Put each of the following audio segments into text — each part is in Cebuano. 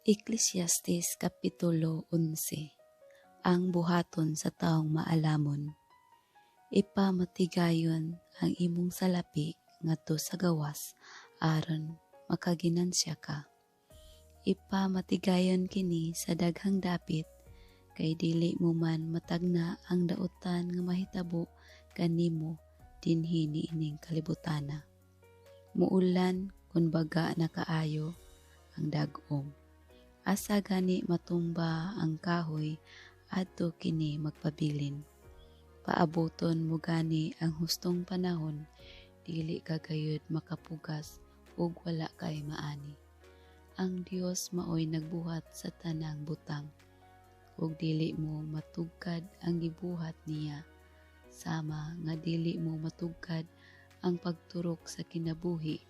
Eklesiastes Kapitulo 11. Ang buhaton sa taong maalamon. Ipamatigayon ang imong salapi ngadto sa gawas aron makaginansya ka. Ipamatigayon kini sa daghang dapit kay dili mo man matagna ang dautan nga mahitabo kanimo dinhi niining kalibotana. Muulan kun baga na kaayo ang dag-om. Asa gani matumba ang kahoy, adto kini magpabilin. Paaboton mo gani ang hustong panahon, dili ka gayud makapugas ug wala kay maani. Ang Dios maoy nagbuhat sa tanang butang, ug dili mo matugkad ang gibuhat niya, sama nga dili mo matugkad ang pagturok sa kinabuhi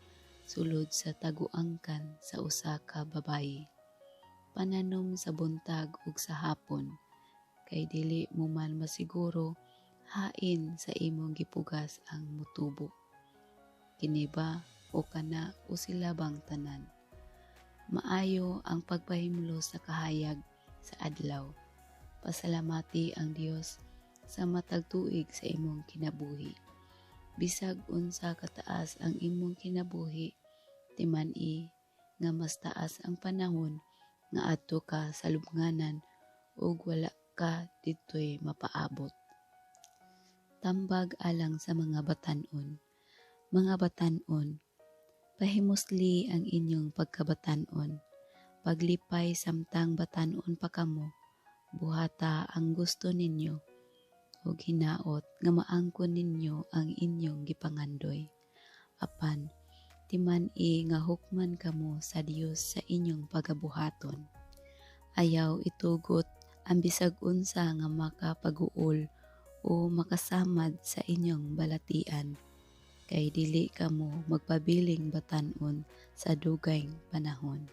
sulod sa taguangkan sa usa ka babayi. Pananom sa buntag ug sa hapon, kay dili mo man masiguro hain sa imong gipugas ang motubo. Kini ba o kana o sila bang tanan? Maayo ang pagpahimlo sa kahayag sa adlaw. Pasalamati ang Dios sa matag tuig sa imong kinabuhi. Bisag unsa kataas ang imong kinabuhi, timan-i nga mas taas ang panahon nga adto ka sa lubnganan ug wala ka didtoy mapaabot. Tambag alang sa mga batan-on. Mga batan-on, pahimusli ang inyong pagkabatan-on. Paglipay samtang batan-on pa kamo, buhata ang gusto ninyo ug hinaot nga maangkon ninyo ang inyong gipangandoy. Apan timan-i nga hukman kamo sa Dios sa inyong pagabuhaton. Ayaw itugot ang bisag unsa nga makapaguol o makasamad sa inyong balatian, kay dili kamo magpabiling batan-on sa dugayng panahon.